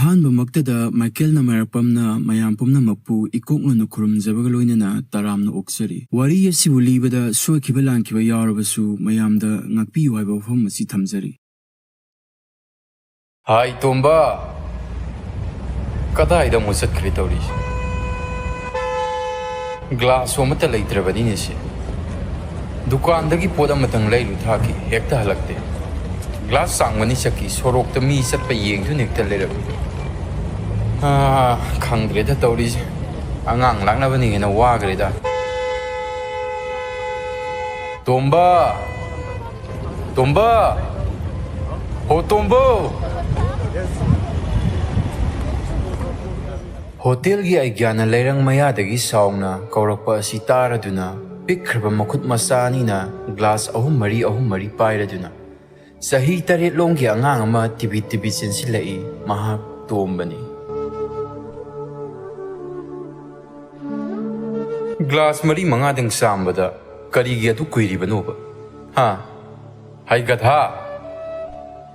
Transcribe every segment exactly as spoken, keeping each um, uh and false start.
ꯑꯍꯥꯟꯕꯃꯛꯇꯗ ꯃꯥꯏꯀꯦꯜꯅ ꯃꯥꯏꯔꯛꯄꯝꯅ ꯃꯌꯥꯝ ꯄꯨꯝꯅꯃꯛꯄꯨ ꯏꯀꯣꯛꯅꯅ ꯈꯨꯔꯨꯝꯖꯕꯒ ꯂꯣꯏꯅꯅ ꯇꯔꯥꯝꯅ ꯑꯣꯛꯆꯔꯤ꯫ ꯋꯥꯔꯤ ꯑꯁꯤꯕꯨ ꯂꯤꯕꯗ ꯁꯣꯏꯈꯤꯕ ꯂꯥꯟꯈꯤꯕ ꯌꯥꯎꯔꯕꯁꯨ ꯃꯌꯥꯝꯗ ꯉꯥꯛꯄꯤꯌꯨ ꯍꯥꯏꯕ ꯋꯥꯐꯝ ꯑꯁꯤ ꯊꯝꯖꯔꯤ꯫ ꯍꯥꯏ ꯇꯣꯝꯕ, ꯀꯗꯥꯏꯗ ꯑꯃꯨꯛ ꯆꯠꯈ꯭ꯔꯦ ꯇꯧꯔꯤꯁꯦ? ꯒ꯭ꯂꯥꯁꯁꯨ ꯑꯃꯠꯇ ꯂꯩꯇ꯭ꯔꯕꯅꯤꯅꯦ ꯁꯤ꯫ ꯗꯨꯀꯥꯟꯗꯒꯤ ꯄꯣꯠ ꯑꯃꯇꯪ ꯂꯩꯔꯨ ꯊꯥꯈꯤ, ꯍꯦꯛꯇ ꯍꯜꯂꯛꯇꯦ꯫ ꯒ꯭ꯂꯥꯁ ꯆꯥꯡꯕꯅꯤ ꯆꯠꯈꯤ, ꯁꯣꯔꯣꯛꯇ ꯃꯤ ꯆꯠꯄ ꯌꯦꯡꯗꯨꯅ ꯍꯦꯛꯇ ꯂꯩꯔꯝꯃꯤ꯫ ꯑꯥ, ꯈꯪꯗ꯭ꯔꯦꯗ ꯇꯧꯔꯤꯁꯦ꯫ ꯑꯉꯥꯡ ꯂꯥꯛꯅꯕꯅ ꯍꯦꯟꯅ ꯋꯥꯈ꯭ꯔꯦꯗ꯫ ꯇꯣꯝꯕ! ꯇꯣꯝꯕ! ꯍꯣ ꯇꯣꯝꯕ! ꯍꯣꯇꯦꯜꯒꯤ ꯑꯩꯒ꯭ꯌꯥꯅ ꯂꯩꯔꯪ ꯃꯌꯥꯗꯒꯤ ꯁꯥꯎꯅ ꯀꯧꯔꯛꯄ ꯑꯁꯤ ꯇꯥꯔꯗꯨꯅ, ꯄꯤꯛꯈ꯭ꯔꯕ ꯃꯈꯨꯠ ꯃꯆꯥ ꯑꯅꯤꯅ ꯒ꯭ꯂꯥꯁ ꯑꯍꯨꯝ ꯃꯔꯤ, ꯑꯍꯨꯝ ꯃꯔꯤ ꯄꯥꯏꯔꯗꯨꯅ, ꯆꯍꯤ ꯇꯔꯦꯠꯂꯣꯝꯒꯤ ꯑꯉꯥꯡ ꯑꯃ ꯇꯤꯕꯤ ꯇꯤꯕꯤ ꯆꯦꯟꯁꯤꯜꯂꯛꯏ꯫ ꯃꯍꯥꯛ ꯇꯣꯝꯕꯅꯤ꯫ ꯒ꯭ꯂꯥꯁ ꯃꯔꯤ ꯃꯉꯥꯗꯪ ꯆꯥꯝꯕꯗ ꯀꯔꯤꯒꯤ ꯑꯗꯨ ꯀꯨꯏꯔꯤꯕꯅꯣꯕ? ꯍꯥ? ꯍꯩꯒꯗ!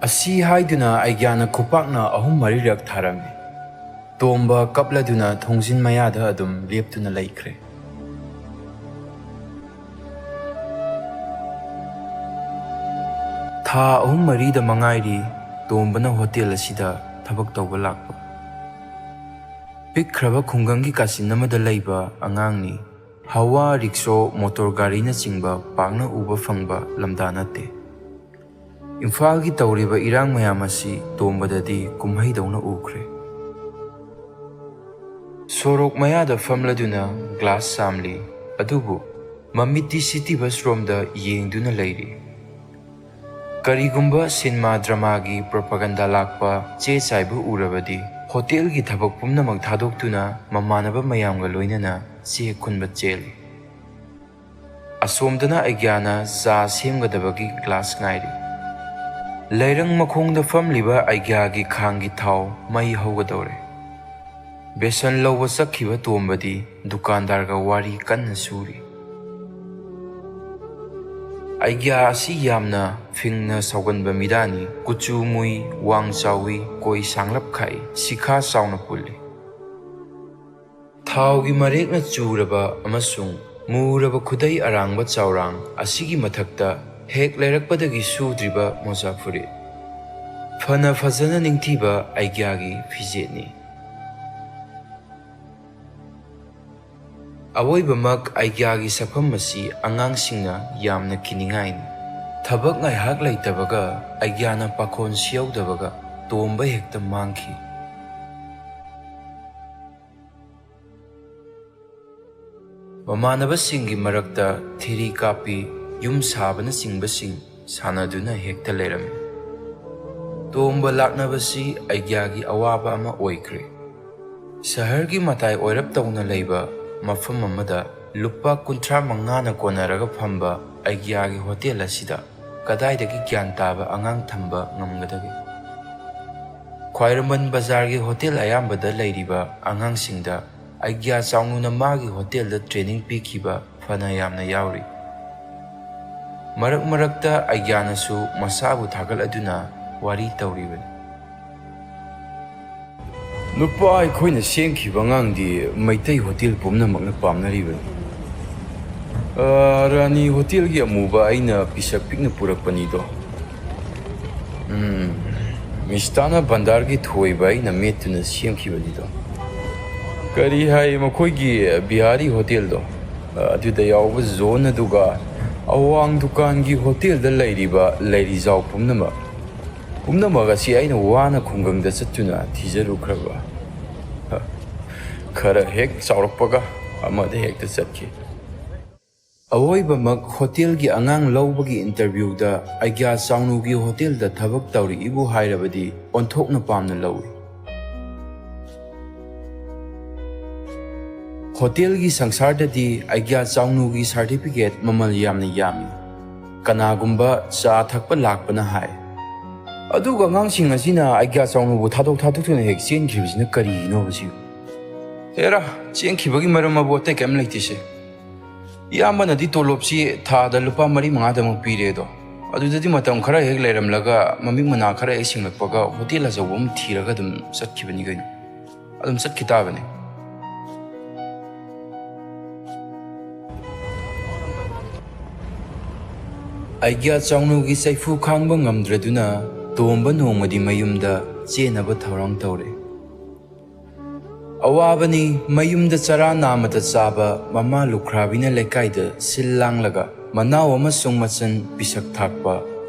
ꯑꯁꯤ ꯍꯥꯏꯗꯨꯅ ꯑꯩꯒ꯭ꯌꯥꯅ ꯈꯨꯄꯥꯛꯅ ꯑꯍꯨꯝ ꯃꯔꯤꯔꯛ ꯊꯥꯔꯝꯃꯤ꯫ ꯇꯣꯝꯕ ꯀꯞꯂꯗꯨꯅ ꯊꯣꯡꯖꯤꯟ ꯃꯌꯥꯗ ꯑꯗꯨꯝ ꯂꯦꯞꯇꯨꯅ ꯂꯩꯈ꯭ꯔꯦ꯫ ꯊꯥ ꯑꯍꯨꯝ ꯃꯔꯤꯗ ꯃꯉꯥꯏꯔꯤ ꯇꯣꯝꯕꯅ ꯍꯣꯇꯦꯜ ꯑꯁꯤꯗ ꯊꯕꯛ ꯇꯧꯕ ꯂꯥꯛꯄ꯫ ꯄꯤꯛꯈ꯭ꯔꯕ ꯈꯨꯡꯒꯪꯒꯤ ꯀꯥꯆꯤꯟ ꯑꯃꯗ ꯂꯩꯕ ꯑꯉꯥꯡꯅꯤ꯫ ꯍꯋꯥ ꯔꯤꯛꯁꯣ, ꯃꯣꯇꯣꯔ ꯒꯥꯔꯤꯅꯆꯤꯡꯕ ꯄꯥꯛꯅ ꯎꯕ ꯐꯪꯕ ꯂꯝꯗꯥ ꯅꯠꯇꯦ꯫ ꯏꯝꯐꯥꯜꯒꯤ ꯇꯧꯔꯤꯕ ꯏꯔꯥꯡ ꯃꯌꯥꯝ ꯑꯁꯤ ꯇꯣꯝꯕꯗꯗꯤ ꯀꯨꯝꯍꯩꯗꯧꯅ ꯎꯈ꯭ꯔꯦ꯫ ꯁꯣꯔꯣꯛ ꯃꯌꯥꯗ ꯐꯝꯂꯗꯨꯅ ꯒ꯭ꯂꯥꯁ ꯆꯥꯝꯂꯤ, ꯑꯗꯨꯕꯨ ꯃꯃꯤꯠꯇꯤ ꯁꯤꯇꯤ ꯕꯁ ꯔꯣꯝꯗ ꯌꯦꯡꯗꯨꯅ ꯂꯩꯔꯤ꯫ ꯀꯔꯤꯒꯨꯝꯕ ꯁꯤꯟꯃꯥ ꯗ꯭ꯔꯃꯥꯒꯤ ꯄ꯭ꯔꯣꯄꯥꯒꯟꯗꯥ ꯂꯥꯛꯄ ꯆꯦ ꯆꯥꯏꯕ ꯎꯔꯕꯗꯤ ꯍꯣꯇꯦꯜꯒꯤ ꯊꯕꯛ ꯄꯨꯝꯅꯃꯛ ꯊꯥꯗꯣꯛꯇꯨꯅ ꯃꯃꯥꯟꯅꯕ ꯃꯌꯥꯝꯒ ꯂꯣꯏꯅꯅ ꯆꯦ ꯈꯨꯟꯕ ꯆꯦꯜꯂꯤ꯫ ꯑꯁꯣꯝꯗꯅ ꯑꯩꯒ꯭ꯌꯥꯅ ꯆꯥ ꯁꯦꯝꯒꯗꯕꯒꯤ ꯒ꯭ꯂꯥꯁ ꯉꯥꯏꯔꯤ꯫ ꯂꯩꯔꯪ ꯃꯈꯣꯡꯗ ꯐꯝꯂꯤꯕ ꯑꯩꯒ꯭ꯌꯥꯒꯤ ꯈꯥꯡꯒꯤ ꯊꯥꯎ ꯃꯩ ꯍꯧꯒꯗꯧꯔꯦ꯫ ꯕꯦꯁꯟ ꯂꯧꯕ ꯆꯠꯈꯤꯕ ꯇꯣꯝꯕꯗꯤ ꯗꯨꯀꯥꯟꯗꯥꯔꯒ ꯋꯥꯔꯤ ꯀꯟꯅ ꯁꯨꯔꯤ꯫ ꯑꯩꯒ꯭ꯌꯥ ꯑꯁꯤ ꯌꯥꯝꯅ ꯐꯤꯡꯅ ꯁꯧꯒꯟꯕ ꯃꯤꯗꯥꯅꯤ꯫ ꯀꯨꯆꯨ ꯃꯨꯏ, ꯋꯥꯡ ꯆꯥꯎꯏ, ꯀꯣꯏ ꯁꯥꯡꯂꯞ ꯈꯥꯛꯏ, ꯁꯤꯈꯥ ꯆꯥꯎꯅ ꯄꯨꯜꯂꯤ꯫ ꯊꯥꯎꯒꯤ ꯃꯔꯦꯛꯅ ꯆꯨꯔꯕ ꯑꯃꯁꯨꯡ ꯃꯨꯔꯕ ꯈꯨꯗꯩ ꯑꯔꯥꯡꯕ ꯆꯥꯎꯔꯥꯡ ꯑꯁꯤꯒꯤ ꯃꯊꯛꯇ ꯍꯦꯛ ꯂꯩꯔꯛꯄꯗꯒꯤ ꯁꯨꯗ꯭ꯔꯤꯕ ꯃꯣꯖꯥ ꯐꯨꯔꯤꯠ꯫ ꯐꯅ ꯐꯖꯅ ꯅꯤꯡꯊꯤꯕ ꯑꯩꯒ꯭ꯌꯥꯒꯤ ꯐꯤꯖꯦꯠꯅꯤ꯫ ꯑꯋꯣꯏꯕꯃꯛ ꯑꯩꯒ꯭ꯌꯥꯒꯤ ꯁꯛꯐꯝ ꯑꯁꯤ ꯑꯉꯥꯡꯁꯤꯡꯅ ꯌꯥꯝꯅ ꯀꯤꯅꯤꯡꯉꯥꯏꯅꯤ꯫ ꯊꯕꯛ ꯉꯥꯏꯍꯥꯛ ꯂꯩꯇꯕꯒ ꯑꯩꯒ꯭ꯌꯥꯅ ꯄꯥꯈꯣꯟ ꯁꯤꯌꯧꯗꯕꯒ ꯇꯣꯝꯕ ꯍꯦꯛꯇ ꯃꯥꯡꯈꯤ꯫ ꯃꯃꯥꯟꯅꯕꯁꯤꯡꯒꯤ ꯃꯔꯛꯇ ꯊꯤꯔꯤ ꯀꯥꯞꯄꯤ, ꯌꯨꯝ ꯁꯥꯕꯅꯆꯤꯡꯕꯁꯤꯡ ꯁꯥꯟꯅꯗꯨꯅ ꯍꯦꯛꯇ ꯂꯩꯔꯝꯃꯤ꯫ ꯇꯣꯝꯕ ꯂꯥꯛꯅꯕꯁꯤ ꯑꯩꯒ꯭ꯌꯥꯒꯤ ꯑꯋꯥꯕ ꯑꯃ ꯑꯣꯏꯈ꯭ꯔꯦ꯫ ꯁꯍꯔꯒꯤ ꯃꯇꯥꯏ ꯑꯣꯏꯔꯞ ꯇꯧꯅ ꯂꯩꯕ ꯃꯐꯝ ꯑꯃꯗ ꯂꯨꯄꯥ ꯀꯨꯟꯊ꯭ꯔꯥ ꯃꯉꯥꯅ ꯀꯣꯟꯅꯔꯒ ꯐꯝꯕ ꯑꯩꯒ꯭ꯌꯥꯒꯤ ꯍꯣꯇꯦꯜ ꯑꯁꯤꯗ ꯀꯗꯥꯏꯗꯒꯤ ꯒ꯭ꯌꯥꯟ ꯇꯥꯕ ꯑꯉꯥꯡ ꯊꯝꯕ ꯉꯝꯒꯗꯒꯦ? ꯈ꯭ꯋꯥꯏꯔꯝꯕꯟ ꯕꯖꯥꯔꯒꯤ ꯍꯣꯇꯦꯜ ꯑꯌꯥꯝꯕꯗ ꯂꯩꯔꯤꯕ ꯑꯉꯥꯡꯁꯤꯡꯗ ꯑꯩꯒ꯭ꯌꯥ ꯆꯥꯎꯅꯨꯅ ꯃꯥꯒꯤ ꯍꯣꯇꯦꯜꯗ ꯇ꯭ꯔꯦꯅꯤꯡ ꯄꯤꯈꯤꯕ ꯐꯅ ꯌꯥꯝꯅ ꯌꯥꯎꯔꯤ꯫ ꯃꯔꯛ ꯃꯔꯛꯇ ꯑꯩꯒ꯭ꯌꯥꯅꯁꯨ ꯃꯁꯥꯕꯨ ꯊꯥꯒꯠꯂꯗꯨꯅ ꯋꯥꯔꯤ ꯇꯧꯔꯤꯕꯅꯤ꯫ ꯅꯨꯄꯥ ꯑꯩꯈꯣꯏꯅ ꯁꯦꯝꯈꯤꯕ ꯑꯉꯥꯡꯗꯤ ꯃꯩꯇꯩ ꯍꯣꯇꯦꯜ ꯄꯨꯝꯅꯃꯛꯅ ꯄꯥꯝꯅꯔꯤꯕꯅꯤ꯫ ꯑ, ꯔꯥꯅꯤ ꯍꯣꯇꯦꯜꯒꯤ ꯑꯃꯨꯕ ꯑꯩꯅ ꯄꯤꯁꯛ ꯄꯤꯛꯅ ꯄꯨꯔꯛꯄꯅꯤꯗꯣ꯫ ꯎꯝ, ꯃꯤꯁꯇꯥꯅ ꯚꯟꯗꯥꯔꯒꯤ ꯊꯣꯏꯕ ꯑꯩꯅ ꯃꯦꯠꯇꯨꯅ ꯁꯦꯝꯈꯤꯕꯅꯤꯗꯣ꯫ ꯀꯔꯤ ꯍꯥꯏ, ꯃꯈꯣꯏꯒꯤ ꯕꯤꯍꯥꯔꯤ ꯍꯣꯇꯦꯜꯗꯣ, ꯑꯗꯨꯗ ꯌꯥꯎꯕ ꯖꯣꯟ ꯑꯗꯨꯒ ꯑꯋꯥꯡ ꯗꯨꯀꯥꯟꯒꯤ ꯍꯣꯇꯦꯜꯗ ꯂꯩꯔꯤꯕ ꯂꯩꯔꯤꯖꯥꯎ ꯄꯨꯝꯅꯃꯛ, ꯄꯨꯝꯅꯃꯛ ꯑꯁꯤ ꯑꯩꯅ ꯋꯥꯅ ꯈꯨꯡꯒꯪꯗ ꯆꯠꯇꯨꯅ ꯊꯤꯖꯔꯨꯈ꯭ꯔꯕ꯫ ꯈꯔ ꯍꯦꯛ ꯆꯥꯎꯔꯛꯄꯒ ꯑꯃꯗ ꯍꯦꯛꯇ ꯆꯠꯈꯤ꯫ ꯑꯋꯣꯏꯕꯃꯛ ꯍꯣꯇꯦꯜꯒꯤ ꯑꯉꯥꯡ ꯂꯧꯕꯒꯤ ꯏꯟꯇꯔꯚ꯭ꯌꯨꯗ ꯑꯩꯒ꯭ꯌꯥ ꯆꯥꯎꯅꯨꯒꯤ ꯍꯣꯇꯦꯜꯗ ꯊꯕꯛ ꯇꯧꯔꯛꯏꯕꯨ ꯍꯥꯏꯔꯕꯗꯤ ꯑꯣꯟꯊꯣꯛꯅ ꯄꯥꯝꯅ ꯂꯧꯏ꯫ ꯍꯣꯇꯦꯜꯒꯤ ꯁꯪꯁꯥꯔꯗꯗꯤ ꯑꯩꯒ꯭ꯌꯥ ꯆꯥꯎꯅꯨꯒꯤ ꯁꯥꯔꯇꯤꯐꯤꯀꯦꯠ ꯃꯃꯜ ꯌꯥꯝꯅ ꯌꯥꯝꯃꯤ꯫ ꯀꯅꯥꯒꯨꯝꯕ ꯆꯥ ꯊꯛꯄ ꯂꯥꯛꯄꯅ ꯍꯥꯏ, "ꯑꯗꯨꯒ ꯑꯉꯥꯡꯁꯤꯡ ꯑꯁꯤꯅ ꯑꯩꯒ꯭ꯌꯥ ꯆꯥꯎꯅꯨꯕꯨ ꯊꯥꯗꯣꯛ ꯊꯥꯗꯣꯛꯇꯨꯅ ꯍꯦꯛ ꯆꯦꯟꯈꯤꯕꯁꯤꯅ ꯀꯔꯤꯒꯤꯅꯣꯕ ꯁꯤꯕꯨ?" ꯍꯦꯔꯥ, ꯆꯦꯟꯈꯤꯕꯒꯤ ꯃꯔꯝ ꯑꯕꯨ ꯑꯇꯩ ꯀꯔꯤꯝ ꯂꯩꯇꯦꯁꯦ꯫ ꯏꯌꯥꯝꯕꯅꯗꯤ ꯇꯣꯂꯣꯞꯁꯤ ꯊꯥꯗ ꯂꯨꯄꯥ ꯃꯔꯤ ꯃꯉꯥꯗꯃꯛ ꯄꯤꯔꯦ ꯑꯗꯣ꯫ ꯑꯗꯨꯗꯗꯤ ꯃꯇꯝ ꯈꯔ ꯍꯦꯛ ꯂꯩꯔꯝꯂꯒ ꯃꯃꯤꯠ ꯃꯅꯥ ꯈꯔ ꯍꯦꯛ ꯁꯤꯡꯂꯛꯄꯒ ꯍꯣꯇꯦꯜ ꯑꯆꯧꯕ ꯑꯃ ꯊꯤꯔꯒ ꯑꯗꯨꯝ ꯆꯠꯈꯤꯕꯅꯤ ꯀꯩꯅꯣ꯫ ꯑꯗꯨꯝ ꯆꯠꯈꯤ ꯇꯥꯕꯅꯤ꯫ ꯑꯩꯒ꯭ꯌꯥ ꯆꯥꯎꯅꯨꯒꯤ ꯆꯩꯐꯨ ꯈꯥꯡꯕ ꯉꯝꯗ꯭ꯔꯗꯨꯅ ꯇꯣꯝꯕ ꯅꯣꯡꯃꯗꯤ ꯃꯌꯨꯝꯗ ꯆꯦꯟꯅꯕ ꯊꯧꯔꯥꯡ ꯇꯧꯔꯦ꯫ ꯑꯋꯥꯕꯅꯤ ꯃꯌꯨꯝꯗ ꯆꯔꯥ ꯅꯥꯝꯃꯇ ꯆꯥꯕ ꯃꯃꯥ ꯂꯨꯈ꯭ꯔꯥꯕꯤꯅ ꯂꯩꯀꯥꯏꯗ ꯁꯤꯜ ꯂꯥꯡꯂꯒ ꯃꯅꯥꯎ ꯑꯃꯁꯨꯡ ꯃꯆꯟ ꯄꯤꯁꯛ ꯊꯥꯛꯄ꯫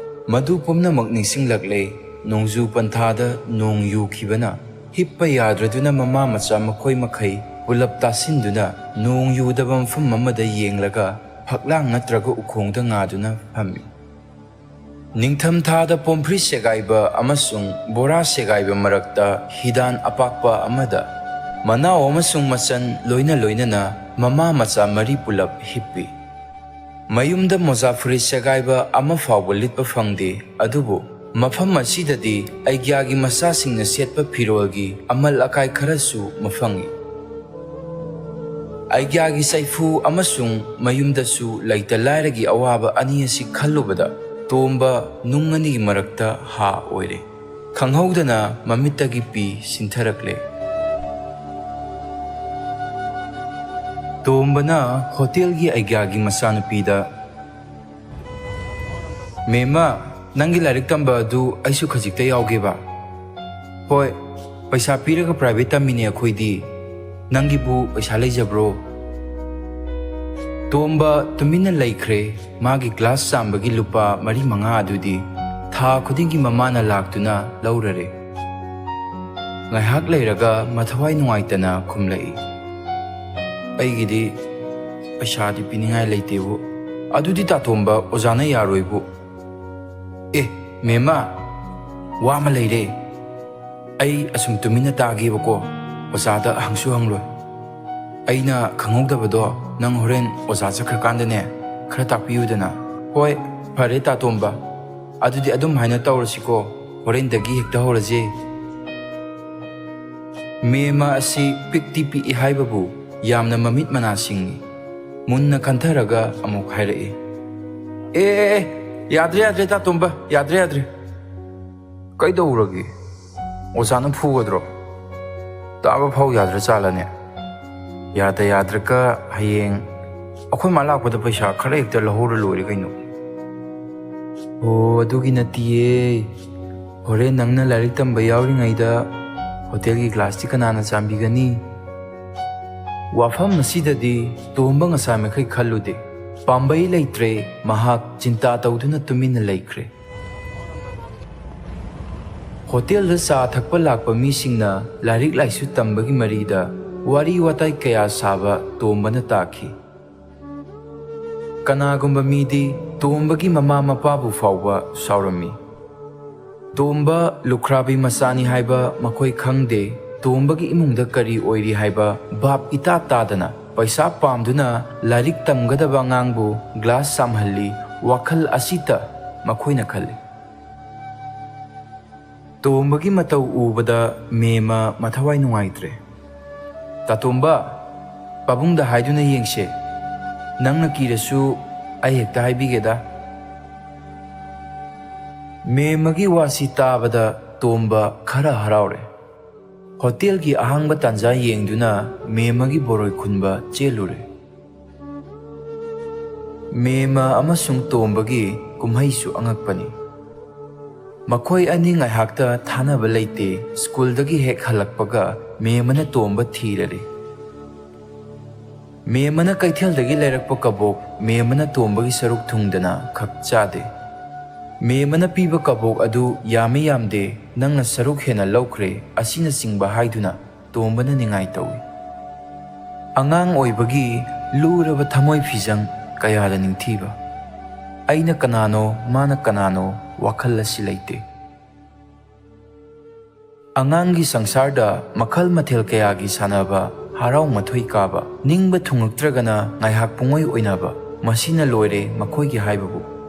ꯃꯗꯨ ꯄꯨꯝꯅꯃꯛ ꯅꯤꯡꯁꯤꯡꯂꯛꯂꯦ꯫ ꯅꯣꯡꯖꯨ ꯄꯟꯊꯥꯗ ꯅꯣꯡ ꯌꯨꯈꯤꯕꯅ ꯍꯤꯞꯄ ꯌꯥꯗ꯭ꯔꯗꯨꯅ ꯃꯃꯥ ꯃꯆꯥ ꯃꯈꯣꯏ ꯃꯈꯩ ꯄꯨꯂꯞ ꯇꯥꯁꯤꯟꯗꯨꯅ ꯅꯣꯡ ꯌꯨꯗꯕ ꯃꯐꯝ ꯑꯃꯗ ꯌꯦꯡꯂꯒ ꯐꯛꯂꯥꯡ ꯅꯠꯇ꯭ꯔꯒ ꯎꯈꯣꯡꯗ ꯉꯥꯗꯨꯅ ꯐꯝꯃꯤ꯫ ꯅꯤꯡꯊꯝꯊꯥꯗ ꯄꯣꯝꯐ꯭ꯔꯤ ꯁꯦꯒꯥꯏꯕ ꯑꯃꯁꯨꯡ ꯕꯣꯔꯥ ꯁꯦꯒꯥꯏꯕ ꯃꯔꯛꯇ ꯍꯤꯗꯥꯟ ꯑꯄꯥꯛꯄ ꯑꯃꯗ ꯃꯅꯥꯎ ꯑꯃꯁꯨꯡ ꯃꯆꯟ ꯂꯣꯏꯅ ꯂꯣꯏꯅꯅ ꯃꯃꯥ ꯃꯆꯥ ꯃꯔꯤ ꯄꯨꯂꯞ ꯍꯤꯞꯄꯤ꯫ ꯃꯌꯨꯝꯗ ꯃꯣꯖꯥ ꯐꯨꯔꯤꯠ ꯁꯦꯒꯥꯏꯕ ꯑꯃ ꯐꯥꯎꯕ ꯂꯤꯠꯄ ꯐꯪꯗꯦ, ꯑꯗꯨꯕꯨ ꯃꯐꯝ ꯑꯁꯤꯗꯗꯤ ꯑꯩꯒ꯭ꯌꯥꯒꯤ ꯃꯆꯥꯁꯤꯡꯅ ꯁꯦꯠꯄ ꯐꯤꯔꯣꯜꯒꯤ ꯑꯃꯜ ꯑꯀꯥꯏ ꯈꯔꯁꯨ ꯃꯐꯪꯏ꯫ ꯑꯩꯒ꯭ꯌꯥꯒꯤ ꯆꯩꯐꯨ ꯑꯃꯁꯨꯡ ꯃꯌꯨꯝꯗꯁꯨ ꯂꯩꯇ ꯂꯥꯏꯔꯒꯤ ꯑꯋꯥꯕ ꯑꯅꯤ ꯑꯁꯤ ꯈꯜꯂꯨꯕꯗ ꯇꯣꯝꯕ ꯅꯨꯡ ꯑꯅꯤꯒꯤ ꯃꯔꯛꯇ ꯍꯥ ꯑꯣꯏꯔꯦ꯫ ꯈꯪꯍꯧꯗꯅ ꯃꯃꯤꯠꯇꯒꯤ ꯄꯤ ꯁꯤꯟꯊꯔꯛꯂꯦ꯫ ꯇꯣꯝꯕꯅ ꯍꯣꯇꯦꯜꯒꯤ ꯑꯩꯒ꯭ꯌꯥꯒꯤ ꯃꯆꯥꯅꯨꯄꯤꯗ, "ꯃꯦꯝꯃ, ꯅꯪꯒꯤ ꯂꯥꯏꯔꯤꯛ ꯇꯝꯕ ꯑꯗꯨ ꯑꯩꯁꯨ ꯈꯖꯤꯛꯇ ꯌꯥꯎꯒꯦꯕ꯫" "ꯍꯣꯏ, ꯄꯩꯁꯥ ꯄꯤꯔꯒ ꯄ꯭ꯔꯥꯏꯚꯦꯠ ꯇꯝꯃꯤꯅꯦ ꯑꯩꯈꯣꯏꯗꯤ꯫ ꯅꯪꯒꯤꯕꯨ ꯄꯩꯁꯥ ꯂꯩꯖꯕ꯭ꯔꯣ?" ꯇꯣꯝꯕ ꯇꯨꯃꯤꯟꯅ ꯂꯩꯈ꯭ꯔꯦ꯫ ꯃꯥꯒꯤ ꯀ꯭ꯂꯥꯁ ꯆꯥꯝꯕꯒꯤ ꯂꯨꯄꯥ ꯃꯔꯤ ꯃꯉꯥ ꯑꯗꯨꯗꯤ ꯊꯥ ꯈꯨꯗꯤꯡꯒꯤ ꯃꯃꯥꯅ ꯂꯥꯛꯇꯨꯅ ꯂꯧꯔꯔꯦ꯫ ꯉꯥꯏꯍꯥꯛ ꯂꯩꯔꯒ ꯃꯊꯋꯥꯏ ꯅꯨꯡꯉꯥꯏꯇꯅ ꯈꯨꯝꯂꯛꯏ, "ꯑꯩꯒꯤꯗꯤ ꯄꯩꯁꯥꯗꯤ ꯄꯤꯅꯤꯡꯉꯥꯏ ꯂꯩꯇꯦꯕꯨ꯫" "ꯑꯗꯨꯗꯤ ꯇꯥꯇꯣꯝꯕ, ꯑꯣꯖꯥꯅ ꯌꯥꯔꯣꯏꯕꯨ꯫" "ꯑꯦ, ꯃꯦꯝꯃ, ꯋꯥ ꯑꯃ ꯂꯩꯔꯦ꯫ ꯑꯩ ꯑꯁꯨꯝ ꯇꯨꯃꯤꯟꯅ ꯇꯥꯒꯦꯕꯀꯣ, ꯑꯣꯖꯥꯗ ꯍꯪꯁꯨ ꯍꯪꯂꯣꯏ꯫ ꯑꯩꯅ ꯈꯪꯍꯧꯗꯕꯗꯣ ꯅꯪ ꯍꯣꯔꯦꯟ ꯑꯣꯖꯥ ꯆꯠꯈ꯭ꯔꯀꯥꯟꯗꯅꯦ ꯈꯔ ꯇꯥꯛꯄꯤꯌꯨꯗꯅ꯫" "ꯍꯣꯏ, ꯐꯔꯦ ꯇꯥꯇꯣꯝꯕ, ꯑꯗꯨꯗꯤ ꯑꯗꯨꯝ ꯍꯥꯏꯅ ꯇꯧꯔꯁꯤꯀꯣ, ꯍꯣꯔꯦꯟꯗꯒꯤ ꯍꯦꯛꯇ ꯍꯧꯔꯁꯦ꯫" ꯃꯦꯝꯃ ꯑꯁꯤ ꯄꯤꯛꯇꯤ ꯄꯤꯛꯏ ꯍꯥꯏꯕꯕꯨ ꯌꯥꯝꯅ ꯃꯃꯤꯠ ꯃꯅꯥ ꯁꯤꯡꯏ꯫ ꯃꯨꯟꯅ ꯈꯟꯊꯔꯒ ꯑꯃꯨꯛ ꯍꯥꯏꯔꯛꯏ, "ꯑꯦ, ꯑꯦ, ꯑꯦ, ꯌꯥꯗ꯭ꯔꯦ, ꯌꯥꯗ꯭ꯔꯦ, ꯇꯥꯇꯣꯝꯕ, ꯌꯥꯗ꯭ꯔꯦ, ꯌꯥꯗ꯭ꯔꯦ꯫ ꯀꯩꯗꯧꯔꯒꯦ? ꯑꯣꯖꯥꯅ ꯐꯨꯒꯗ꯭ꯔꯣ? ꯇꯥꯕ ꯐꯥꯎ ꯌꯥꯗ꯭ꯔ ꯆꯥꯠꯂꯅꯦ? ꯌꯥꯗ ꯌꯥꯗ꯭ꯔꯒ ꯍꯌꯦꯡ ꯑꯩꯈꯣꯏ ꯃꯥ ꯂꯥꯛꯄꯗ ꯄꯩꯁꯥ ꯈꯔ ꯍꯦꯛꯇ ꯂꯧꯍꯧꯔ ꯂꯣꯏꯔꯦ ꯀꯩꯅꯣ꯫" "ꯑꯣ, ꯑꯗꯨꯒꯤ ꯅꯠꯇꯤꯌꯦ꯫ ꯍꯣꯔꯦꯟ ꯅꯪꯅ ꯂꯥꯏꯔꯤꯛ ꯇꯝꯕ ꯌꯥꯎꯔꯤꯉꯩꯗ ꯍꯣꯇꯦꯜꯒꯤ ꯀ꯭ꯂꯥꯁꯇꯤ ꯀꯅꯥꯅ ꯆꯥꯝꯕꯤꯒꯅꯤ?" ꯋꯥꯐꯝ ꯑꯁꯤꯗꯗꯤ ꯇꯣꯝꯕ ꯉꯁꯥꯏ ꯃꯈꯩ ꯈꯜꯂꯨꯗꯦ꯫ ꯄꯥꯝꯕꯩ ꯂꯩꯇ꯭ꯔꯦ, ꯃꯍꯥꯛ ꯆꯤꯟꯇꯥ ꯇꯧꯗꯨꯅ ꯇꯨꯃꯤꯟꯅ ꯂꯩꯈ꯭ꯔꯦ꯫ ꯍꯣꯇꯦꯜꯗ ꯆꯥ ꯊꯛꯄ ꯂꯥꯛꯄ ꯃꯤꯁꯤꯡꯅ ꯂꯥꯏꯔꯤꯛ ꯂꯥꯏꯁꯨ ꯇꯝꯕꯒꯤ ꯃꯔꯤꯗ ꯋꯥꯔꯤ ꯋꯥꯇꯥꯏ ꯀꯌꯥ ꯁꯥꯕ ꯇꯣꯝꯕꯅ ꯇꯥꯈꯤ꯫ ꯀꯅꯥꯒꯨꯝꯕ ꯃꯤꯗꯤ ꯇꯣꯝꯕꯒꯤ ꯃꯃꯥ ꯃꯄꯥꯕꯨ ꯐꯥꯎꯕ ꯁꯥꯎꯔꯝꯃꯤ꯫ ꯇꯣꯝꯕ ꯂꯨꯈ꯭ꯔꯥꯕꯤ ꯃꯆꯥꯅꯤ ꯍꯥꯏꯕ ꯃꯈꯣꯏ ꯈꯪꯗꯦ꯫ ꯇꯣꯝꯕꯒꯤ ꯏꯃꯨꯡꯗ ꯀꯔꯤ ꯑꯣꯏꯔꯤ ꯍꯥꯏꯕ ꯚꯥꯞ ꯏꯇꯥ ꯇꯥꯗꯅ ꯄꯩꯁꯥ ꯄꯥꯝꯗꯨꯅ ꯂꯥꯏꯔꯤꯛ ꯇꯝꯒꯗꯕ ꯑꯉꯥꯡꯕꯨ ꯒ꯭ꯂꯥꯁ ꯆꯥꯝꯍꯜꯂꯤ, ꯋꯥꯈꯜ ꯑꯁꯤꯇ ꯃꯈꯣꯏꯅ ꯈꯜꯂꯤ꯫ ꯇꯣꯝꯕꯒꯤ ꯃꯇꯧ ꯎꯕꯗ ꯃꯦꯝꯃ ꯃꯊꯋꯥꯏ ꯅꯨꯡꯉꯥꯏꯇ꯭ꯔꯦ꯫ "ꯇꯥꯇꯣꯝꯕ, ꯄꯥꯕꯨꯡꯗ ꯍꯥꯏꯗꯨꯅ ꯌꯦꯡꯁꯦ꯫ ꯅꯪꯅ ꯀꯤꯔꯁꯨ ꯑꯩ ꯍꯦꯛꯇ ꯍꯥꯏꯕꯤꯒꯦꯗ꯫" ꯃꯦꯝꯃꯒꯤ ꯋꯥꯁꯤ ꯇꯥꯕꯗ ꯇꯣꯝꯕ ꯈꯔ ꯍꯔꯥꯎꯔꯦ꯫ ꯍꯣꯇꯦꯜꯒꯤ ꯑꯍꯥꯡꯕ ꯇꯥꯟꯖꯥ ꯌꯦꯡꯗꯨꯅ ꯃꯦꯝꯃꯒꯤ ꯕꯣꯔꯣꯏ ꯈꯨꯟꯕ ꯆꯦꯜꯂꯨꯔꯦ꯫ ꯃꯦꯝꯃ ꯑꯃꯁꯨꯡ ꯇꯣꯝꯕꯒꯤ ꯀꯨꯝꯍꯩꯁꯨ ꯑꯉꯛꯄꯅꯤ꯫ ꯃꯈꯣꯏ ꯑꯅꯤ ꯉꯥꯏꯍꯥꯛꯇ ꯊꯥꯅꯕ ꯂꯩꯇꯦ꯫ ꯁ꯭ꯀꯨꯜꯗꯒꯤ ꯍꯦꯛ ꯍꯜꯂꯛꯄꯒ ꯃꯦꯝꯃꯅ ꯇꯣꯝꯕ ꯊꯤꯔꯔꯦ꯫ ꯃꯦꯝꯃꯅ ꯀꯩꯊꯦꯜꯗꯒꯤ ꯂꯩꯔꯛꯄ ꯀꯕꯣꯛ ꯃꯦꯝꯃꯅ ꯇꯣꯝꯕꯒꯤ ꯁꯔꯨꯛ ꯊꯨꯡꯗꯅ ꯈꯛ ꯆꯥꯗꯦ꯫ ꯃꯦꯝꯃꯅ ꯄꯤꯕ ꯀꯕꯣꯛ ꯑꯗꯨ ꯌꯥꯝꯃꯤ ꯌꯥꯝꯗꯦ, ꯅꯪꯅ ꯁꯔꯨꯛ ꯍꯦꯟꯅ ꯂꯧꯈ꯭ꯔꯦ ꯑꯁꯤꯅꯆꯤꯡꯕ ꯍꯥꯏꯗꯨꯅ ꯇꯣꯝꯕꯅ ꯅꯤꯡꯉꯥꯏ ꯇꯧꯏ꯫ ꯑꯉꯥꯡ ꯑꯣꯏꯕꯒꯤ ꯂꯨꯔꯕ ꯊꯃꯣꯏ ꯐꯤꯖꯪ ꯀꯌꯥꯗ ꯅꯤꯡꯊꯤꯕ꯫ ꯑꯩꯅ ꯀꯅꯥꯅꯣ, ꯃꯥꯅ ꯀꯅꯥꯅꯣ, ꯋꯥꯈꯜ ꯑꯁꯤ ꯂꯩꯇꯦ꯫ ꯑꯉꯥꯡꯒꯤ ꯁꯪꯁꯥꯔꯗ ꯃꯈꯜ ꯃꯊꯦꯜ ꯀꯌꯥꯒꯤ ꯁꯥꯟꯅꯕ, ꯍꯔꯥꯎ ꯃꯊꯣꯏ ꯀꯥꯕ, ꯅꯤꯡꯕ ꯊꯨꯡꯉꯛꯇ꯭ꯔꯒꯅ ꯉꯥꯏꯍꯥꯛ ꯄꯨꯡꯑꯣꯏ ꯑꯣꯏꯅꯕ, ꯃꯁꯤꯅ ꯂꯣꯏꯔꯦ ꯃꯈꯣꯏꯒꯤ ꯍꯥꯏꯕꯕꯨ꯫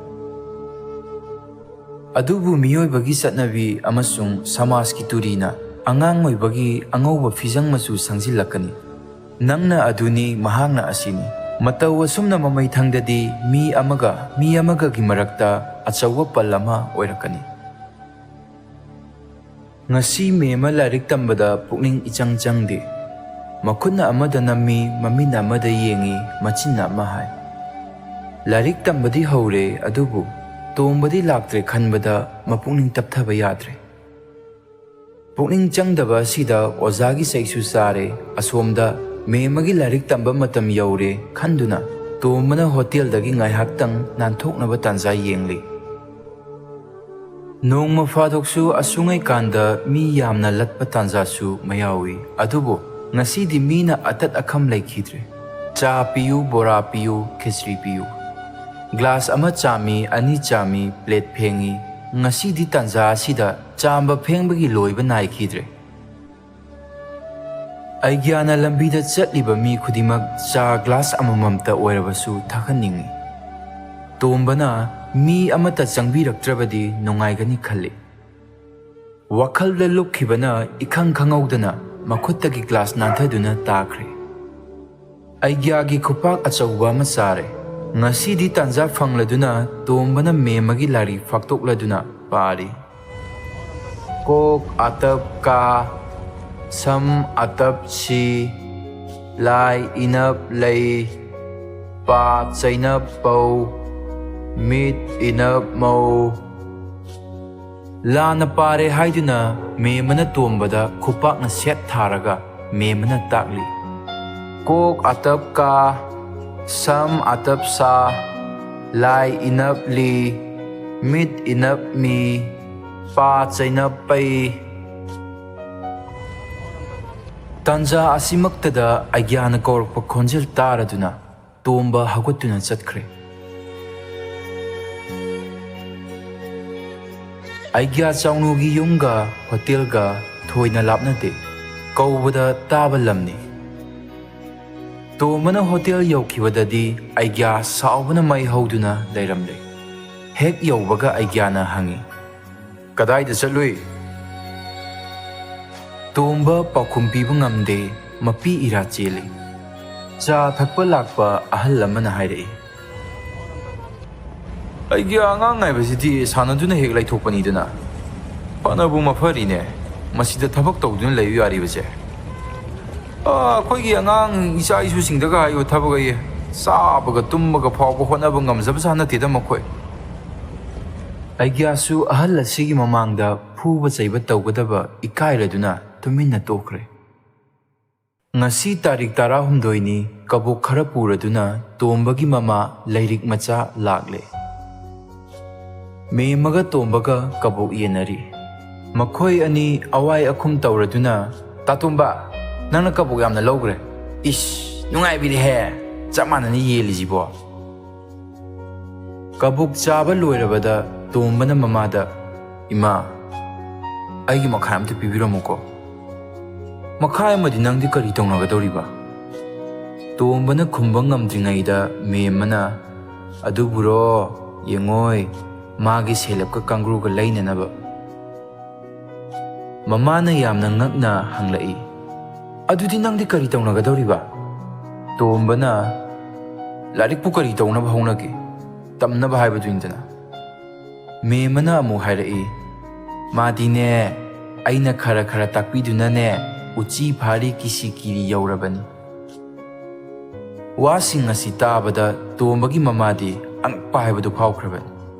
ꯑꯗꯨꯕꯨ ꯃꯤꯑꯣꯏꯕꯒꯤ ꯆꯠꯅꯕꯤ ꯑꯃꯁꯨꯡ ꯁꯃꯥꯖꯀꯤ ꯇꯨꯔꯤꯅ ꯑꯉꯥꯡ ꯑꯣꯏꯕꯒꯤ ꯑꯉꯧꯕ ꯐꯤꯖꯪ ꯃꯆꯨ ꯁꯪꯖꯤꯜꯂꯛꯀꯅꯤ꯫ ꯅꯪꯅ ꯑꯗꯨꯅꯤ, ꯃꯍꯥꯛꯅ ꯑꯁꯤꯅꯤ꯫ ꯃꯇꯧ ꯑꯁꯨꯝꯅ ꯃꯃꯩ ꯊꯪꯗꯗꯤ ꯃꯤ ꯑꯃꯒ ꯃꯤ ꯑꯃꯒꯒꯤ ꯃꯔꯛꯇ ꯑꯆꯧꯕ ꯄꯜ ꯑꯃ ꯑꯣꯏꯔꯛꯀꯅꯤ꯫ ꯉꯁꯤ ꯃꯦꯝꯃ ꯂꯥꯏꯔꯤꯛ ꯇꯝꯕꯗ ꯄꯨꯛꯅꯤꯡ ꯏꯆꯪ ꯆꯪꯗꯦ꯫ ꯃꯈꯨꯠꯅ ꯑꯃꯗ ꯅꯝꯃꯤ, ꯃꯃꯤꯠꯅ ꯑꯃꯗ ꯌꯦꯡꯉꯤ, ꯃꯆꯤꯟꯅ ꯑꯃ ꯍꯥꯏ꯫ ꯂꯥꯏꯔꯤꯛ ꯇꯝꯕꯗꯤ ꯍꯧꯔꯦ, ꯑꯗꯨꯕꯨ ꯇꯣꯝꯕꯗꯤ ꯂꯥꯛꯇ꯭ꯔꯦ ꯈꯟꯕꯗ ꯃꯄꯨꯛꯅꯤꯡ ꯇꯞꯊꯕ ꯌꯥꯗ꯭ꯔꯦ꯫ ꯄꯨꯛꯅꯤꯡ ꯆꯪꯗꯕ ꯑꯁꯤꯗ ꯑꯣꯖꯥꯒꯤ ꯆꯩꯁꯨ ꯆꯥꯔꯦ꯫ ꯑꯁꯣꯝꯗ ꯃꯦꯝꯃꯒꯤ ꯂꯥꯏꯔꯤꯛ ꯇꯝꯕ ꯃꯇꯝ ꯌꯧꯔꯦ ꯈꯟꯗꯨꯅ ꯇꯣꯝꯕꯅ ꯍꯣꯇꯦꯜꯗꯒꯤ ꯉꯥꯏꯍꯥꯛꯇꯪ ꯅꯥꯟꯊꯣꯛꯅꯕ ꯇꯥꯟꯖꯥ ꯌꯦꯡꯂꯤ꯫ ꯅꯣꯡꯃ ꯐꯥꯗꯣꯛꯁꯨ ꯑꯁꯨꯡꯉꯩꯀꯥꯟꯗ ꯃꯤ ꯌꯥꯝꯅ ꯂꯠꯄ ꯇꯥꯟꯖꯥꯁꯨ ꯃꯌꯥꯎꯏ꯫ ꯑꯗꯨꯕꯨ ꯉꯁꯤꯗꯤ ꯃꯤꯅ ꯑꯇꯠ ꯑꯈꯝ ꯂꯩꯈꯤꯗ꯭ꯔꯦ꯫ ꯆꯥ ꯄꯤꯌꯨ, ꯕꯣꯔꯥ ꯄꯤꯌꯨ, ꯈꯦꯆ꯭ꯔꯤ ꯄꯤꯌꯨ꯫ ꯒ꯭ꯂꯥꯁ ꯑꯃ ꯆꯥꯝꯃꯤ, ꯑꯅꯤ ꯆꯥꯝꯃꯤ, ꯄ꯭ꯂꯦꯠ ꯐꯦꯡꯉꯤ꯫ ꯉꯁꯤꯗꯤ ꯇꯥꯟꯖꯥ ꯑꯁꯤꯗ ꯆꯥꯝꯕ ꯐꯦꯡꯕꯒꯤ ꯂꯣꯏꯕ ꯅꯥꯏꯈꯤꯗ꯭ꯔꯦ꯫ ꯑꯩꯒ꯭ꯌꯥꯅ ꯂꯝꯕꯤꯗ ꯆꯠꯂꯤꯕ ꯃꯤ ꯈꯨꯗꯤꯡꯃꯛ ꯆꯥ ꯒ꯭ꯂꯥꯁ ꯑꯃꯃꯝꯇ ꯑꯣꯏꯔꯕꯁꯨ ꯊꯛꯍꯟꯅꯤꯡꯏ꯫ ꯇꯣꯝꯕꯅ ꯃꯤ ꯑꯃꯠꯇ ꯆꯪꯕꯤꯔꯛꯇ꯭ꯔꯕꯗꯤ ꯅꯨꯡꯉꯥꯏꯒꯅꯤ ꯈꯜꯂꯤ꯫ ꯋꯥꯈꯜꯗ ꯂꯨꯞꯈꯤꯕꯅ ꯏꯈꯪ ꯈꯪꯍꯧꯗꯅ ꯃꯈꯨꯠꯇꯒꯤ ꯒ꯭ꯂꯥꯁ ꯅꯥꯟꯊꯗꯨꯅ ꯇꯥꯈ꯭ꯔꯦ꯫ ꯑꯩꯒ꯭ꯌꯥꯒꯤ ꯈꯨꯄꯥꯛ ꯑꯆꯧꯕ ꯑꯃ ꯆꯥꯔꯦ꯫ ꯉꯁꯤꯗꯤ ꯇꯥꯟꯖꯥ ꯐꯪꯂꯗꯨꯅ ꯇꯣꯝꯕꯅ ꯃꯦꯝꯃꯒꯤ ꯂꯥꯏꯔꯤꯛ ꯐꯥꯛꯇꯣꯛꯂꯗꯨꯅ ꯄꯥꯔꯤ꯫ ꯀꯣꯛ ꯑꯇꯞ ꯀꯥ, ꯁꯝ ꯑꯇꯞ ꯁꯤ, ꯂꯥꯏ ꯏꯅꯞ ꯂꯩ, ꯄꯥ ꯆꯩꯅꯞ ꯄꯧ, ꯃꯤꯠ ꯏꯅꯞ ꯃꯧ꯫ ꯂꯥꯟꯅ ꯄꯥꯔꯦ ꯍꯥꯏꯗꯨꯅ ꯃꯦꯝꯃꯅ ꯇꯣꯝꯕꯗ ꯈꯨꯄꯥꯛꯅ ꯁꯦꯠ ꯊꯥꯔꯒ ꯃꯦꯝꯃꯅ ꯇꯥꯛꯂꯤ꯫ ꯀꯣꯛ ꯑꯇꯞ ꯀꯥ, ꯁꯝ ꯑꯇꯞ ꯁꯥ, ꯂꯥꯏ ꯏꯅꯞ ꯂꯤ, ꯃꯤꯠ ꯏꯅꯞ ꯃꯤ, ꯄꯥ ꯆꯩꯅꯞ ꯄꯩ꯫ ꯇꯥꯟꯖꯥ ꯑꯁꯤꯃꯛꯇꯗ ꯑꯩꯒ꯭ꯌꯥꯅ ꯀꯧꯔꯛꯄ ꯈꯣꯟꯖꯦꯜ ꯇꯥꯔꯗꯨꯅ ꯇꯣꯝꯕ ꯍꯧꯒꯠꯇꯨꯅ ꯆꯠꯈ꯭ꯔꯦ꯫ ꯑꯩꯒ꯭ꯌꯥ ꯆꯥꯎꯅꯨꯒꯤ ꯌꯨꯝꯒ ꯍꯣꯇꯦꯜꯒ ꯊꯣꯏꯅ ꯂꯥꯞꯅꯗꯦ, ꯀꯧꯕꯗ ꯇꯥꯕ ꯂꯝꯅꯤ꯫ ꯇꯣꯝꯕꯅ ꯍꯣꯇꯦꯜ ꯌꯧꯈꯤꯕꯗꯗꯤ ꯑꯩꯒ꯭ꯌꯥ ꯁꯥꯎꯕꯅ ꯃꯩ ꯍꯧꯗꯨꯅ ꯂꯩꯔꯝꯂꯦ꯫ ꯍꯦꯛ ꯌꯧꯕꯒ ꯑꯩꯒ꯭ꯌꯥꯅ ꯍꯪꯉꯤ, "ꯀꯗꯥꯏꯗ ꯆꯠꯂꯨꯏ?" ꯇꯣꯝꯕ ꯄꯥꯎꯈꯨꯝ ꯄꯤꯕ ꯉꯝꯗꯦ, ꯃꯄꯤ ꯏꯔꯥ ꯆꯦꯜꯂꯤ꯫ ꯆꯥ ꯊꯛꯄ ꯂꯥꯛꯄ ꯑꯍꯜ ꯑꯃꯅ ꯍꯥꯏꯔꯛꯏ, "ꯑꯩꯒꯤ ꯑꯉꯥꯡ ꯍꯥꯏꯕꯁꯤꯗꯤ ꯁꯥꯟꯅꯗꯨꯅ ꯍꯦꯛ ꯂꯩꯊꯣꯛꯄꯅꯤꯗꯅ꯫ ꯐꯅꯕꯨ ꯃꯐꯔꯤꯅꯦ꯫ ꯃꯁꯤꯗ ꯊꯕꯛ ꯇꯧꯗꯨꯅ ꯂꯩꯌꯨ ꯌꯥꯔꯤꯕꯁꯦ꯫ ꯑꯥ, ꯑꯩꯈꯣꯏꯒꯤ ꯑꯉꯥꯡ ꯏꯆꯥ ꯏꯁꯨꯁꯤꯡꯗꯒ ꯍꯥꯏꯌꯨ, ꯊꯕꯛ ꯑꯌꯦ꯫ ꯆꯥꯕꯒ ꯇꯨꯝꯕꯒ ꯐꯥꯎꯕ ꯍꯣꯠꯅꯕ ꯉꯝꯖꯕꯖꯥꯠ ꯅꯠꯇꯦꯗ ꯃꯈꯣꯏ꯫ ꯑꯩꯒ꯭ꯌꯥꯁꯨ ꯑꯍꯜ ꯑꯁꯤꯒꯤ ꯃꯃꯥꯡꯗ ꯐꯨꯕ ꯆꯩꯕ ꯇꯧꯒꯗꯕ ꯏꯀꯥꯏꯔꯗꯨꯅ ꯇꯨꯃꯤꯟꯅ ꯇꯣꯛꯈ꯭ꯔꯦ꯫ ꯉꯁꯤ ꯇꯥꯔꯤꯛ ꯇꯔꯥꯍꯨꯝꯗꯣꯏꯅꯤ꯫ ꯀꯕꯣꯛ ꯈꯔ ꯄꯨꯔꯗꯨꯅ ꯇꯣꯝꯕꯒꯤ ꯃꯃꯥ ꯂꯥꯏꯔꯤꯛ ꯃꯆꯥ ꯂꯥꯛꯂꯦ꯫ ꯃꯦꯝꯃꯒ ꯇꯣꯝꯕꯒ ꯀꯕꯣꯛ ꯌꯦꯟꯅꯔꯤ꯫ ꯃꯈꯣꯏ ꯑꯅꯤ ꯑꯋꯥꯏ ꯑꯈꯨꯝ ꯇꯧꯔꯗꯨꯅ, "ꯇꯥꯇꯣꯝꯕ, ꯅꯪꯅ ꯀꯕꯣꯛ ꯌꯥꯝꯅ ꯂꯧꯈ꯭ꯔꯦ꯫ ꯏꯁ, ꯅꯨꯡꯉꯥꯏꯕꯤꯔꯦꯍꯦ꯫ ꯆꯞ ꯃꯥꯟꯅꯅ ꯌꯦꯜꯂꯤꯁꯤꯕꯣ?" ꯀꯕꯣꯛ ꯆꯥꯕ ꯂꯣꯏꯔꯕꯗ ꯇꯣꯝꯕꯅ ꯃꯃꯥꯗ, "ꯏꯃꯥ, ꯑꯩꯒꯤ ꯃꯈꯥꯏ ꯑꯝꯇ ꯄꯤꯕꯤꯔꯝꯃꯨꯀꯣ꯫ ꯃꯈꯥꯏ ꯑꯃꯗꯤ ꯅꯪꯗꯤ ꯀꯔꯤ ꯇꯧꯅꯒꯗꯧꯔꯤꯕ?" ꯇꯣꯝꯕꯅ ꯈꯨꯝꯕ ꯉꯝꯗ꯭ꯔꯤꯉꯩꯗ ꯃꯦꯝꯃꯅ, "ꯑꯗꯨꯕꯨꯔꯣ, ꯌꯦꯡꯉꯣꯏ, ꯃꯥꯒꯤ ꯁꯦꯂꯦꯞꯀ ꯀꯥꯡꯒ꯭ꯔꯨꯒ ꯂꯩꯅꯅꯕ꯫" ꯃꯃꯥꯅ ꯌꯥꯝꯅ ꯉꯛꯅ ꯍꯪꯂꯛꯏ, "ꯑꯗꯨꯗꯤ ꯅꯪꯗꯤ ꯀꯔꯤ ꯇꯧꯅꯒꯗꯧꯔꯤꯕ?" ꯇꯣꯝꯕꯅ, "ꯂꯥꯏꯔꯤꯛꯄꯨ ꯀꯔꯤ ꯇꯧꯅꯕ ꯍꯧꯅꯒꯦ? ꯇꯝꯅꯕ ꯍꯥꯏꯕꯗꯨꯅꯤꯗꯅ꯫" ꯃꯦꯝꯃꯅ ꯑꯃꯨꯛ ꯍꯥꯏꯔꯛꯏ, "ꯃꯥꯗꯤꯅꯦ, ꯑꯩꯅ ꯈꯔ ꯈꯔ ꯇꯥꯛꯄꯤꯗꯨꯅꯅꯦ, ꯎꯆꯤ ꯐꯥꯔꯤ ꯀꯤꯁꯤ ꯀꯤꯔꯤ ꯌꯧꯔꯕꯅꯤ꯫" ꯋꯥꯁꯤꯡ ꯑꯁꯤ ꯇꯥꯕꯗ ꯇꯣꯝꯕꯒꯤ ꯃꯃꯥꯗꯤ ꯑꯉꯛꯄ ꯍꯥꯏꯕꯗꯨ ꯐꯥꯎꯈ꯭ꯔꯕꯅꯤ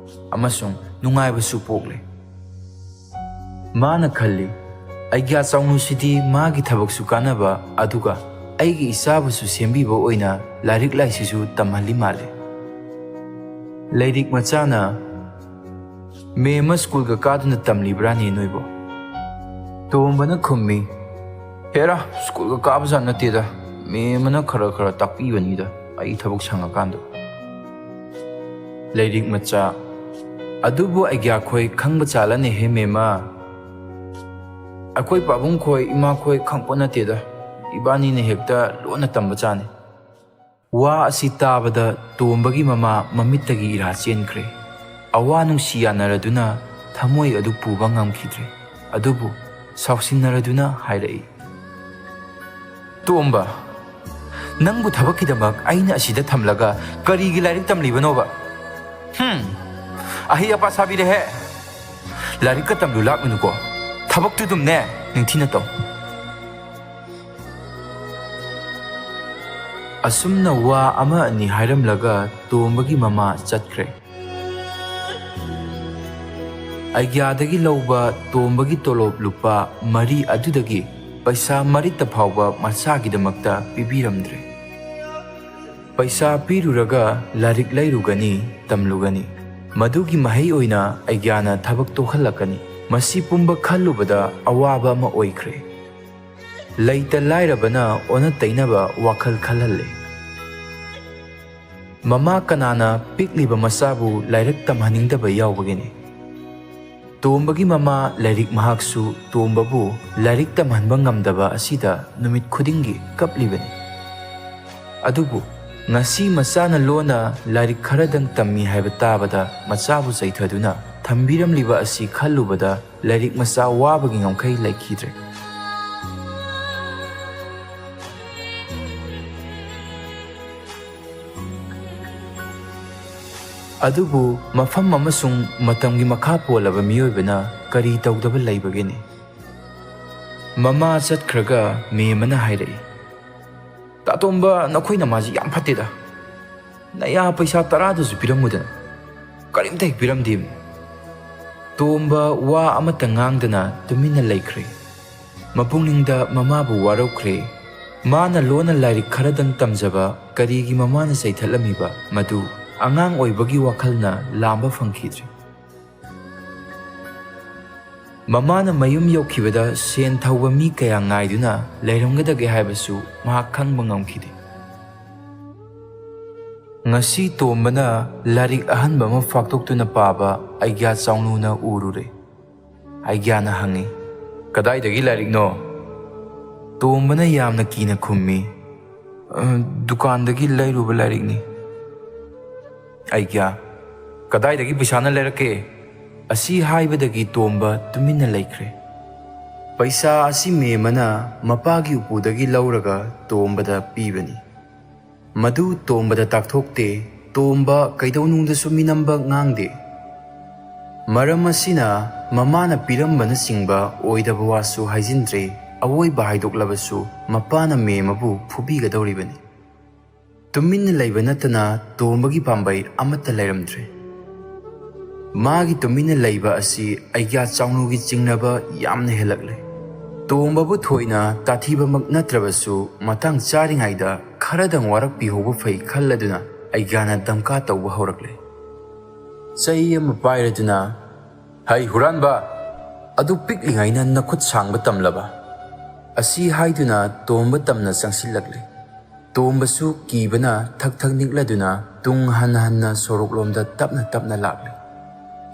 ꯑꯃꯁꯨꯡ ꯅꯨꯡꯉꯥꯏꯕꯁꯨ ꯄꯣꯛꯂꯦ꯫ ꯃꯥꯅ ꯈꯜꯂꯤ, "ꯑꯩꯒ꯭ꯌꯥ ꯆꯥꯎꯅꯨꯁꯤꯗꯤ ꯃꯥꯒꯤ ꯊꯕꯛꯁꯨ ꯀꯥꯟꯅꯕ, ꯑꯗꯨꯒ ꯑꯩꯒꯤ ꯏꯆꯥꯕꯨꯁꯨ ꯁꯦꯝꯕꯤꯕ ꯑꯣꯏꯅ ꯂꯥꯏꯔꯤꯛ ꯂꯥꯏꯁꯨꯁꯨ ꯇꯝꯍꯜꯂꯤ ꯃꯥꯜꯂꯦ꯫" ꯂꯥꯏꯔꯤꯛ ꯃꯆꯥꯅ, "ꯃꯦꯝꯃ ꯁ꯭ꯀꯨꯜꯒ ꯀꯥꯗꯨꯅ ꯇꯝꯂꯤꯕ꯭ꯔꯥꯅꯦ ꯅꯣꯏꯕꯣ?" ꯇꯣꯝꯕꯅ ꯈꯨꯝꯃꯤ, "ꯍꯦꯔꯥ, ꯁ꯭ꯀꯨꯜꯒ ꯀꯥꯕꯖꯥꯠ ꯅꯠꯇꯦꯗ꯫ ꯃꯦꯝꯃꯅ ꯈꯔ ꯈꯔ ꯇꯥꯛꯄꯤꯕꯅꯤꯗ, ꯑꯩ ꯊꯕꯛ ꯁꯪꯉꯀꯥꯟꯗ꯫" ꯂꯥꯏꯔꯤꯛ ꯃꯆꯥ, "ꯑꯗꯨꯕꯨ ꯑꯩꯒ꯭ꯌꯥꯈꯣꯏ ꯈꯪꯕ ꯆꯥꯜꯂꯅꯦꯍꯦ ꯃꯦꯝꯃ꯫ ꯑꯩꯈꯣꯏ ꯄꯥꯕꯨꯡꯈꯣꯏ, ꯏꯃꯥꯈꯣꯏ ꯈꯪꯄꯣꯠ ꯅꯠꯇꯦꯗ꯫ ꯏꯕꯥꯅꯤꯅ ꯍꯦꯛꯇ ꯂꯣꯟꯅ ꯇꯝꯕ ꯆꯥꯅꯤ꯫" ꯋꯥ ꯑꯁꯤ ꯇꯥꯕꯗ ꯇꯣꯝꯕꯒꯤ ꯃꯃꯥ ꯃꯃꯤꯠꯇꯒꯤ ꯏꯔꯥ ꯆꯦꯟꯈ꯭ꯔꯦ꯫ ꯑꯋꯥ ꯅꯨꯡꯁꯤ ꯌꯥꯅꯔꯗꯨꯅ ꯊꯃꯣꯏ ꯑꯗꯨ ꯄꯨꯕ ꯉꯝꯈꯤꯗ꯭ꯔꯦ꯫ ꯑꯗꯨꯕꯨ ꯁꯥꯎꯁꯤꯟꯅꯔꯗꯨꯅ ꯍꯥꯏꯔꯛꯏ, "ꯇꯣꯝꯕ, ꯅꯪꯕꯨ ꯊꯕꯛꯀꯤꯗꯃꯛ ꯑꯩꯅ ꯑꯁꯤꯗ ꯊꯝꯂꯒ ꯀꯔꯤꯒꯤ ꯂꯥꯏꯔꯤꯛ ꯇꯝꯂꯤꯕꯅꯣꯕ? ꯍꯝ, ꯑꯍꯩ ꯑꯄꯥ ꯁꯥꯕꯤꯔꯦꯍꯦ꯫ ꯂꯥꯏꯔꯤꯛꯀ ꯇꯝꯂꯨ ꯂꯥꯛꯂꯨꯅꯨꯀꯣ, ꯊꯕꯛꯇꯨꯗꯨꯝꯅꯦ ꯅꯤꯡꯊꯤꯅ ꯇꯧ꯫ ꯑꯁꯨꯝꯅ ꯋꯥ ꯑꯃ ꯑꯅꯤ ꯍꯥꯏꯔꯝꯂꯒ ꯇꯣꯝꯕꯒꯤ ꯃꯃꯥ ꯆꯠꯈ꯭ꯔꯦ꯫ ꯑꯩꯒ꯭ꯌꯥꯗꯒꯤ ꯂꯧꯕ ꯇꯣꯝꯕꯒꯤ ꯇꯣꯂꯣꯞ ꯂꯨꯄꯥ ꯃꯔꯤ ꯑꯗꯨꯗꯒꯤ ꯄꯩꯁꯥ ꯃꯔꯤꯠꯇ ꯐꯥꯎꯕ ꯃꯆꯥꯒꯤꯗꯃꯛꯇ ꯄꯤꯕꯤꯔꯝꯗ꯭ꯔꯦ꯫ ꯄꯩꯁꯥ ꯄꯤꯔꯨꯔꯒ ꯂꯥꯏꯔꯤꯛ ꯂꯩꯔꯨꯒꯅꯤ, ꯇꯝꯂꯨꯒꯅꯤ꯫ ꯃꯗꯨꯒꯤ ꯃꯍꯩ ꯑꯣꯏꯅ ꯑꯩꯒ꯭ꯌꯥꯅ ꯊꯕꯛ ꯇꯣꯛꯍꯜꯂꯛꯀꯅꯤ꯫ ꯃꯁꯤ ꯄꯨꯝꯕ ꯈꯜꯂꯨꯕꯗ ꯑꯋꯥꯕ ꯑꯃ ꯑꯣꯏꯈ꯭ꯔꯦ꯫ ꯂꯩꯇ ꯂꯥꯏꯔꯕꯅ ꯑꯣꯟꯅ ꯇꯩꯅꯕ ꯋꯥꯈꯜ ꯈꯜꯍꯜꯂꯦ꯫ ꯃꯃꯥ ꯀꯅꯥꯅ ꯄꯤꯛꯂꯤꯕ ꯃꯆꯥꯕꯨ ꯂꯥꯏꯔꯤꯛ ꯇꯝꯍꯟꯅꯤꯡꯗꯕ ꯌꯥꯎꯕꯒꯦꯅꯦ? ꯇꯣꯝꯕꯒꯤ ꯃꯃꯥ ꯂꯥꯏꯔꯤꯛ ꯃꯍꯥꯛꯁꯨ ꯇꯣꯝꯕꯕꯨ ꯂꯥꯏꯔꯤꯛ ꯇꯝꯍꯟꯕ ꯉꯝꯗꯕ ꯑꯁꯤꯗ ꯅꯨꯃꯤꯠ ꯈꯨꯗꯤꯡꯒꯤ ꯀꯞꯂꯤꯕꯅꯤ꯫ ꯑꯗꯨꯕꯨ ꯉꯁꯤ ꯃꯆꯥꯅ ꯂꯣꯟꯅ ꯂꯥꯏꯔꯤꯛ ꯈꯔꯗꯪ ꯇꯝꯃꯤ ꯍꯥꯏꯕ ꯇꯥꯕꯗ ꯃꯆꯥꯕꯨ ꯆꯩꯊꯗꯨꯅ ꯊꯝꯕꯤꯔꯝꯂꯤꯕ ꯑꯁꯤ ꯈꯜꯂꯨꯕꯗ ꯂꯥꯏꯔꯤꯛ ꯃꯆꯥ ꯋꯥꯕꯒꯤ ꯉꯝꯈꯩ ꯂꯩꯈꯤꯗ꯭ꯔꯦ꯫ ꯑꯗꯨꯕꯨ ꯃꯐꯝ ꯑꯃꯁꯨꯡ ꯃꯇꯝꯒꯤ ꯃꯈꯥ ꯄꯣꯜꯂꯕ ꯃꯤꯑꯣꯏꯕꯅ ꯀꯔꯤ ꯇꯧꯗꯕ ꯂꯩꯕꯒꯦꯅꯦ? ꯃꯃꯥ ꯆꯠꯈ꯭ꯔꯒ ꯃꯦꯝ ꯑꯃꯅ ꯍꯥꯏꯔꯛꯏ, "ꯇꯥꯇꯣꯝꯕ, ꯅꯈꯣꯏ ꯅꯃꯥꯁꯤ ꯌꯥꯝ ꯐꯠꯇꯦꯗ꯫ ꯅꯌꯥ ꯄꯩꯁꯥ ꯇꯔꯥꯗꯨꯁꯨ ꯄꯤꯔꯝꯃꯨꯗꯅ꯫ ꯀꯔꯤꯝꯇ ꯍꯦꯛ ꯄꯤꯔꯝꯗꯦ꯫" ꯇꯣꯝꯕ ꯋꯥ ꯑꯃꯠꯇ ꯉꯥꯡꯗꯅ ꯇꯨꯃꯤꯟꯅ ꯂꯩꯈ꯭ꯔꯦ꯫ ꯃꯄꯨꯛꯅꯤꯡꯗ ꯃꯃꯥꯕꯨ ꯋꯥꯔꯧꯈ꯭ꯔꯦ꯫ ꯃꯥꯅ ꯂꯣꯟꯅ ꯂꯥꯏꯔꯤꯛ ꯈꯔꯗꯪ ꯇꯝꯖꯕ ꯀꯔꯤꯒꯤ ꯃꯃꯥꯅ ꯆꯩꯊꯠꯂꯝꯃꯤꯕ ꯃꯗꯨ ꯑꯉꯥꯡ ꯑꯣꯏꯕꯒꯤ ꯋꯥꯈꯜꯅ ꯂꯥꯝꯕ ꯐꯪꯈꯤꯗ꯭ꯔꯦ꯫ ꯃꯃꯥꯅ ꯃꯌꯨꯝ ꯌꯧꯈꯤꯕꯗ ꯁꯦꯟ ꯊꯧꯕ ꯃꯤ ꯀꯌꯥ ꯉꯥꯏꯗꯨꯅ ꯂꯩꯔꯝꯒꯗꯒꯦ ꯍꯥꯏꯕꯁꯨ ꯃꯍꯥꯛ ꯈꯪꯕ ꯉꯝꯈꯤꯗꯦ꯫ ꯉꯁꯤ ꯇꯣꯝꯕꯅ ꯂꯥꯏꯔꯤꯛ ꯑꯍꯟꯕ ꯑꯃ ꯐꯥꯛꯇꯣꯛꯇꯨꯅ ꯄꯥꯕ ꯑꯩꯒ꯭ꯌꯥ ꯆꯥꯎꯅꯨꯅ ꯎꯔꯨꯔꯦ꯫ ꯑꯩꯒ꯭ꯌꯥꯅ ꯍꯪꯉꯤ, "ꯀꯗꯥꯏꯗꯒꯤ ꯂꯥꯏꯔꯤꯛꯅꯣ?" ꯇꯣꯝꯕꯅ ꯌꯥꯝꯅ ꯀꯤꯅ ꯈꯨꯝꯃꯤ, "ꯑ, ꯗꯨꯀꯥꯟꯗꯒꯤ ꯂꯩꯔꯨꯕ ꯂꯥꯏꯔꯤꯛꯅꯤ꯫" ꯑꯩꯒ꯭ꯌꯥ, "ꯀꯗꯥꯏꯗꯒꯤ ꯄꯩꯁꯥꯅ ꯂꯩꯔꯛꯀꯦ?" ꯑꯁꯤ ꯍꯥꯏꯕꯗꯒꯤ ꯇꯣꯝꯕ ꯇꯨꯃꯤꯟꯅ ꯂꯩꯈ꯭ꯔꯦ꯫ ꯄꯩꯁꯥ ꯑꯁꯤ ꯃꯦꯝ ꯑꯃꯅ ꯃꯄꯥꯒꯤ ꯎꯄꯨꯗꯒꯤ ꯂꯧꯔꯒ ꯇꯣꯝꯕꯗ ꯄꯤꯕꯅꯤ꯫ ꯃꯗꯨ ꯇꯣꯝꯕꯗ ꯇꯥꯛꯊꯣꯛꯇꯦ꯫ ꯇꯣꯝꯕ ꯀꯩꯗꯧꯅꯨꯡꯗꯁꯨ ꯃꯤꯅꯝꯕ ꯉꯥꯡꯗꯦ꯫ ꯃꯔꯝ ꯑꯁꯤꯅ ꯃꯃꯥꯅ ꯄꯤꯔꯝꯕꯅꯆꯤꯡꯕ ꯑꯣꯏꯗꯕ ꯋꯥꯁꯨ ꯍꯥꯏꯖꯤꯟꯗ꯭ꯔꯦ꯫ ꯑꯋꯣꯏꯕ ꯍꯥꯏꯗꯣꯛꯂꯕꯁꯨ ꯃꯄꯥꯅ ꯃꯦꯝ ꯑꯕꯨ ꯐꯨꯕꯤꯒꯗꯧꯔꯤꯕꯅꯤ꯫ ꯇꯨꯃꯤꯟꯅ ꯂꯩꯕ ꯅꯠꯇꯅ ꯇꯣꯝꯕꯒꯤ ꯄꯥꯝꯕꯩ ꯑꯃꯠꯇ ꯂꯩꯔꯝꯗ꯭ꯔꯦ꯫ ꯃꯥꯒꯤ ꯇꯨꯃꯤꯟꯅ ꯂꯩꯕ ꯑꯁꯤ ꯑꯩꯒ꯭ꯌꯥ ꯆꯥꯎꯅꯨꯒꯤ ꯆꯤꯡꯅꯕ ꯌꯥꯝꯅ ꯍꯦꯜꯂꯛꯂꯦ꯫ ꯇꯣꯝꯕꯕꯨ ꯊꯣꯏꯅ ꯇꯥꯊꯤꯕꯃꯛ ꯅꯠꯇ꯭ꯔꯕꯁꯨ, ꯃꯇꯥꯡ ꯆꯥꯔꯤꯉꯩꯗ ꯈꯔꯗꯪ ꯋꯥꯔꯛꯄꯤꯍꯧꯕ ꯐꯩ ꯈꯜꯂꯗꯨꯅ ꯑꯩꯒ꯭ꯌꯥꯅ ꯗꯝꯀꯥ ꯇꯧꯕ ꯍꯧꯔꯛꯂꯦ꯫ ꯆꯩ ꯑꯃ ꯄꯥꯏꯔꯗꯨꯅ, "ꯍꯩ ꯍꯨꯔꯥꯟꯕ, ꯑꯗꯨ ꯄꯤꯛꯂꯤꯉꯩꯅ ꯅꯈꯨꯠ ꯁꯥꯡꯕ ꯇꯝꯂꯕ?" ꯑꯁꯤ ꯍꯥꯏꯗꯨꯅ ꯇꯣꯝꯕ ꯇꯝꯅ ꯆꯪꯁꯤꯜꯂꯛꯂꯦ꯫ ꯇꯣꯝꯕꯁꯨ ꯀꯤꯕꯅ ꯊꯛ ꯊꯛ ꯅꯤꯛꯂꯗꯨꯅ ꯇꯨꯡ ꯍꯟꯅ ꯍꯟꯅ ꯁꯣꯔꯣꯛꯂꯣꯝꯗ ꯇꯞꯅ ꯇꯞꯅ ꯂꯥꯛꯂꯦ꯫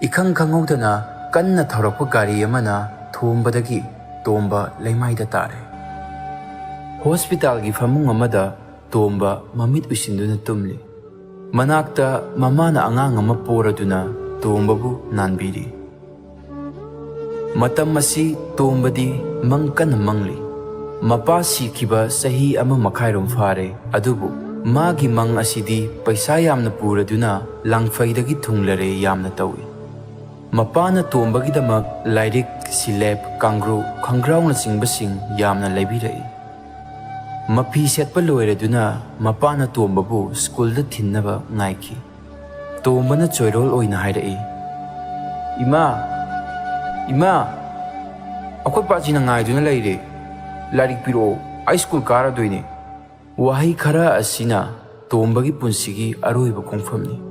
ꯏꯈꯪ ꯈꯪꯍꯧꯗꯅ ꯀꯟꯅ ꯊꯧꯔꯛꯄ ꯒꯥꯔꯤ ꯑꯃꯅ ꯊꯣꯝꯕꯗꯒꯤ ꯇꯣꯝꯕ ꯂꯩꯃꯥꯏꯗ ꯇꯥꯔꯦ꯫ ꯍꯣꯁꯄꯤꯇꯥꯜꯒꯤ ꯐꯃꯨꯡ ꯑꯃꯗ ꯇꯣꯝꯕ ꯃꯃꯤꯠ ꯎꯏꯁꯤꯟꯗꯨꯅ ꯇꯨꯝꯂꯤ꯫ ꯃꯅꯥꯛꯇ ꯃꯃꯥꯅ ꯑꯉꯥꯡ ꯑꯃ ꯄꯣꯔꯗꯨꯅ ꯇꯣꯝꯕꯕꯨ ꯅꯥꯟꯕꯤꯔꯤ꯫ ꯃꯇꯝ ꯑꯁꯤ ꯇꯣꯝꯕꯗꯤ ꯃꯪ ꯀꯟꯅ ꯃꯪꯂꯤ꯫ ꯃꯄꯥ ꯁꯤꯈꯤꯕ ꯆꯍꯤ ꯑꯃ ꯃꯈꯥꯏꯔꯣꯝ ꯐꯥꯔꯦ, ꯑꯗꯨꯕꯨ ꯃꯥꯒꯤ ꯃꯪ ꯑꯁꯤꯗꯤ ꯄꯩꯁꯥ ꯌꯥꯝꯅ ꯄꯨꯔꯗꯨꯅ ꯂꯥꯡꯐꯩꯗꯒꯤ ꯊꯨꯡꯂꯔꯦ ꯌꯥꯝꯅ ꯇꯧꯏ꯫ ꯃꯄꯥꯅ ꯇꯣꯝꯕꯒꯤꯗꯃꯛ ꯂꯥꯏꯔꯤꯛ, ꯁꯤꯂꯦꯞ, ꯀꯥꯡꯒ꯭ꯔꯨ, ꯈꯣꯡꯒ꯭ꯔꯥꯎꯅꯆꯤꯡꯕꯁꯤꯡ ꯌꯥꯝꯅ ꯂꯩꯕꯤꯔꯛꯏ꯫ ꯃꯐꯤ ꯁꯦꯠꯄ ꯂꯣꯏꯔꯗꯨꯅ ꯃꯄꯥꯅ ꯇꯣꯝꯕꯕꯨ ꯁ꯭ꯀꯨꯜꯗ ꯊꯤꯟꯅꯕ ꯉꯥꯏꯈꯤ꯫ ꯇꯣꯝꯕꯅ ꯆꯣꯏꯔꯣꯜ ꯑꯣꯏꯅ ꯍꯥꯏꯔꯛꯏ, "ꯏꯃꯥ, ꯏꯃꯥ, ꯑꯩꯈꯣꯏ ꯄꯥꯖꯤꯅ ꯉꯥꯏꯗꯨꯅ ꯂꯩꯔꯦ꯫ ꯂꯥꯏꯔꯤꯛ ꯄꯤꯔꯛꯑꯣ, ꯑꯩ ꯁ꯭ꯀꯨꯜ ꯀꯥꯔꯗꯣꯏꯅꯦ꯫" ꯋꯥꯍꯩ ꯈꯔ ꯑꯁꯤꯅ ꯇꯣꯝꯕꯒꯤ ꯄꯨꯟꯁꯤꯒꯤ ꯑꯔꯣꯏꯕ ꯈꯣꯡꯐꯝꯅꯤ꯫